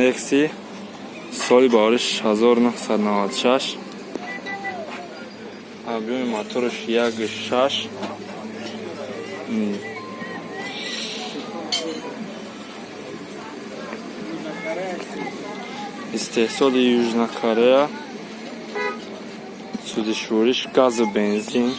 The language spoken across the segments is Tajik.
Нексия, соли баҳориш 1996, объёми мотораш 1,6. Истеҳсоли Южная Корея, сӯзишвориш газу бензин.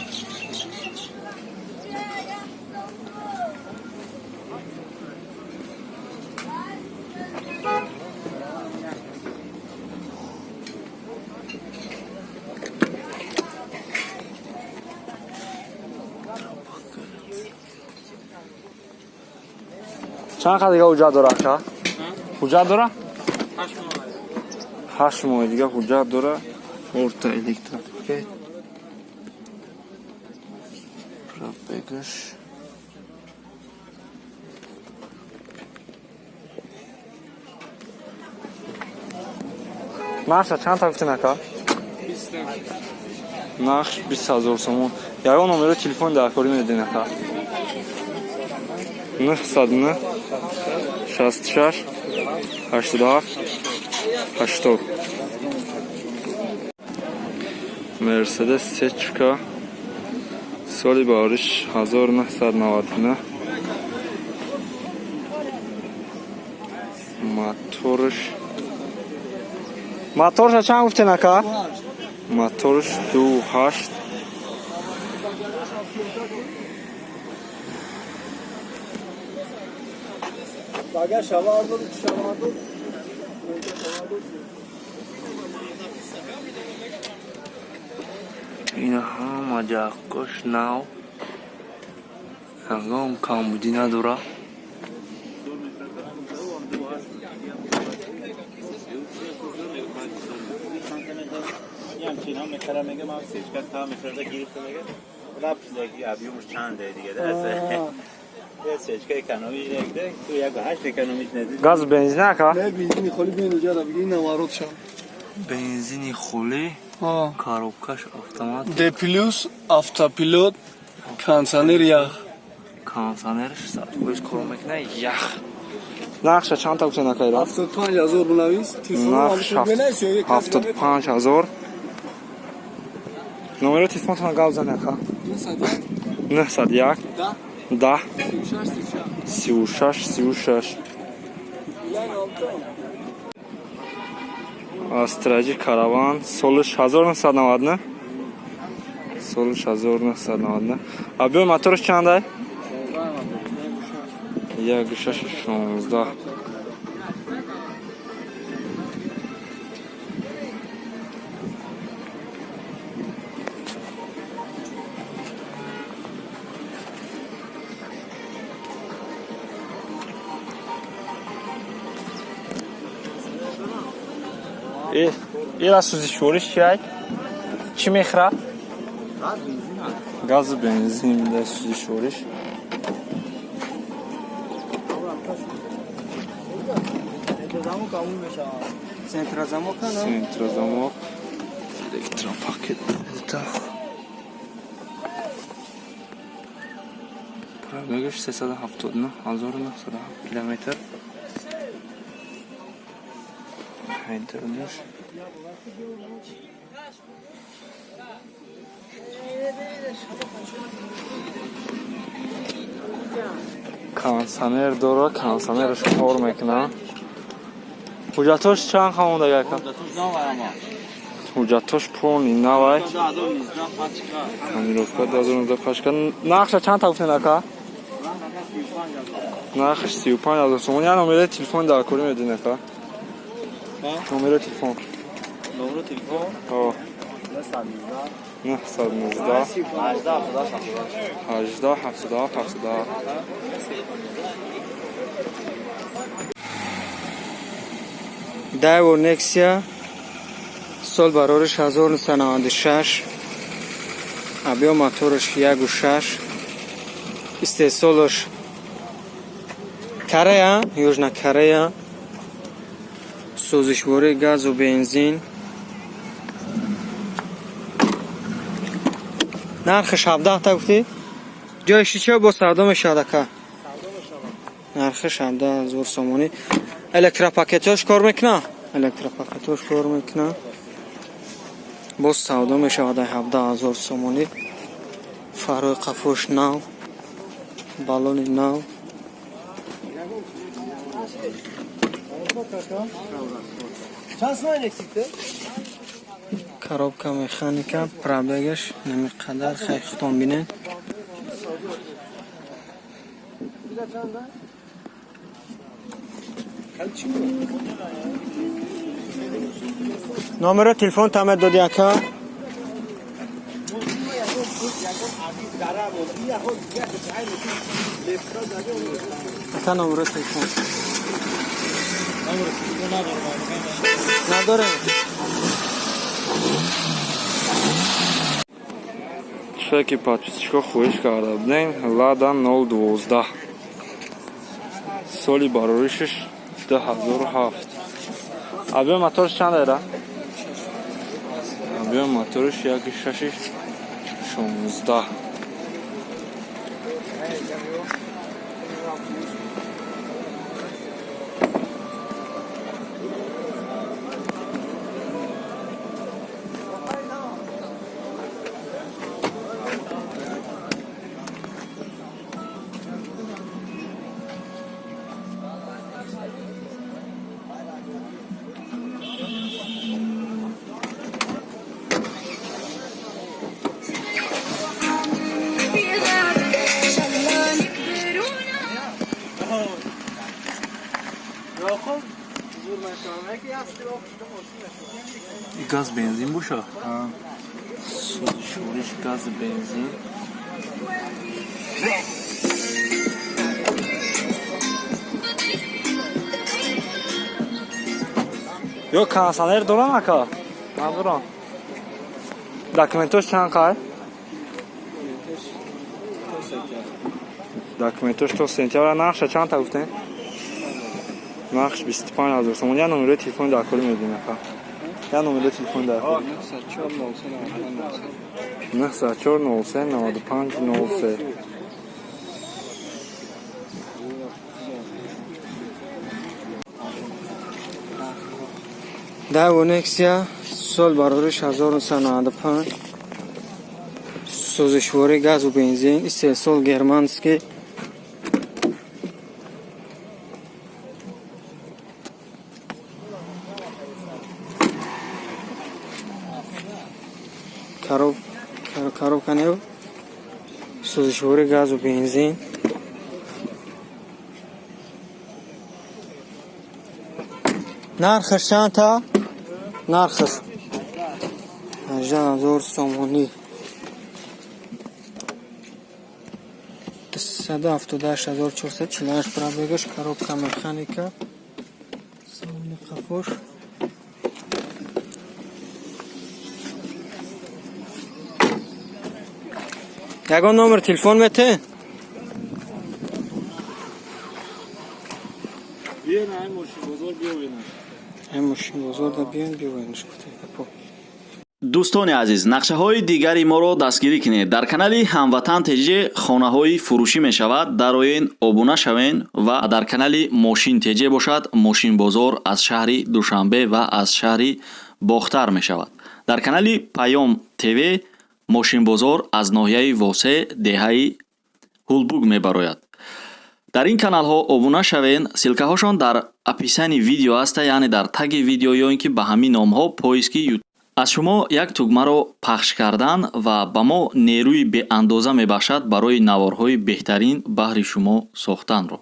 Чанд қадр дига ҳуҷҷат дора, ака? Ҳуҷҷат дора? 8 моҳ дига ҳуҷҷат дора. Орта электропакет. Пробегаш. Нархша чанд та гуфтин, ака? Нархш 20 000 сомон. Ягон номеро телефон дар корӣ медодин, ака? 909 66 87 80. Мерседес сечка, соли баҳориш 1999, моторша чанд гуфтин, ака? Моторш 2,8. Агар шаварду, шаварду. Ина ҳама ҷаққош нав, ягон камбудӣ надора. همچین هم میخرم، میگه من سیچکا تا میخرده گرفته، میگه رفت دیگه ابیومش چنده دیگه دسته یه سیچکا اکانومیش نگده تو 1,8 اکانومیش ندید. Газ бензин, ака? Не, бензини холи. Бин, уҷара биги, наворот шам. Бензини холӣ, коробкаш автомат. Д плюс, автопилот, кондиционер, ях. Кондиционерш 100% кор мекунад, ях. Нархша чанд та гуфтен, ака, ира? 75 000 бинавис. Нархш 75 000. Номеро телефонтона гап зани, ака. 901 10 36 36. Астра Джи Караван, солиш 1999, солиш 1999. Объёми мотораш чандай? 1,6 16. Ира сӯзишвориш чиай? Чӣ мехӯрад? Газу бензин мида сӯзишвориш. Центрозамок. Центрозамок, электропакет это. Пробегаш 379 907 километр. Ҳайдарнуш. Кондиционер дора, кондиционераш кор мекунад. Ҳуҷҷатош чанд хонда, ака? Ҳуҷҷатош полный навай. Тонировка 2019, пачка. Нархша чанд та гуфтен, ака? Нархаш 35 000 сомон. Я номери телефон дар корӣ медин, ака? Номери телефон. Номер телефон? О. 919 18 77 77. Daewoo Nexia, сол барориш 1996, объём мотораш 1,6, истеҳсолаш Корея, Южная Корея, сӯзишвории газу бензин. Нархаш 17 та гуфтӣ? Ҷои шича бо савдо мешавад, ака? Нархаш 17 000 сомонӣ. Электропакетош кор мекуна, электропакетош кор мекуна. Боз савдо мешавад ай 17 000 сомонӣ. Фарои қафош нав, баллони нав. Чанд сомон eksikdi? Коробка механика, пробегаш нами қадар, хай худтон бинед. Bir de çanda. Номеро телефон тама доди, ака? Ака, номеро телефон надорем. Шояд ки подписчикҳо хоҳиш карда будем. Лада 012, соли бароришаш 2007. Объём моторш чанд эра? Объём моторш яки шаши 16. في غابة إن شاء الله نكبر ونعرف. Газ бензин боша, сӯзишвориш газ бензин. Ё кондиционер дорам, ака? Надорам. Документош чанд қай? Документош то сентябр. Нархша чанд та гуфтем? Нархш 25 000 сомон. Я номерои телефони дар кори медиҳем, ака? Я номерои телефони дар кори. 904 03 95 03. Daewoo Nexia, сол барориш 1995, сӯзишворӣ газу бензин, истеҳсол германский. Коробка нев, сӯзишворӣ газу бензин. Нархаш чанд та? Нархаш 18 000 сомонӣ. 278 448 пробегаш, коробка механика, салони қафош. Ягон номер телефон мете? Биён, ай мошин бозор биёбинаш. Ай мошин бозор да биён, биёбинаш, гуфта гапо. Дӯстони азиз, нақшаҳои дигари моро дастгирӣ кунед. Дар канали Ҳамватан ТЖ хонаҳои фурӯшӣ мешавад, дароен, обуна шавен. Ва дар канали Мошин ТЖ бошад, мошинбозор аз шаҳри Душанбе ва аз шаҳри Бохтар мешавад. Дар канали Паём ТВ мошинбозор аз ноҳияи Восе, деҳаи Ҳулбуг мебарояд. Дар ин каналҳо обуна шавен, ссылкаҳошон дар описании видео аста, яъне дар таги видео ё ин ки ба ҳамин номҳо поиски. Аз шумо як тугмаро пахш кардан ва ба мо нерӯи беандоза мебахшад барои наворҳои беҳтарин баҳри шумо сохтанро.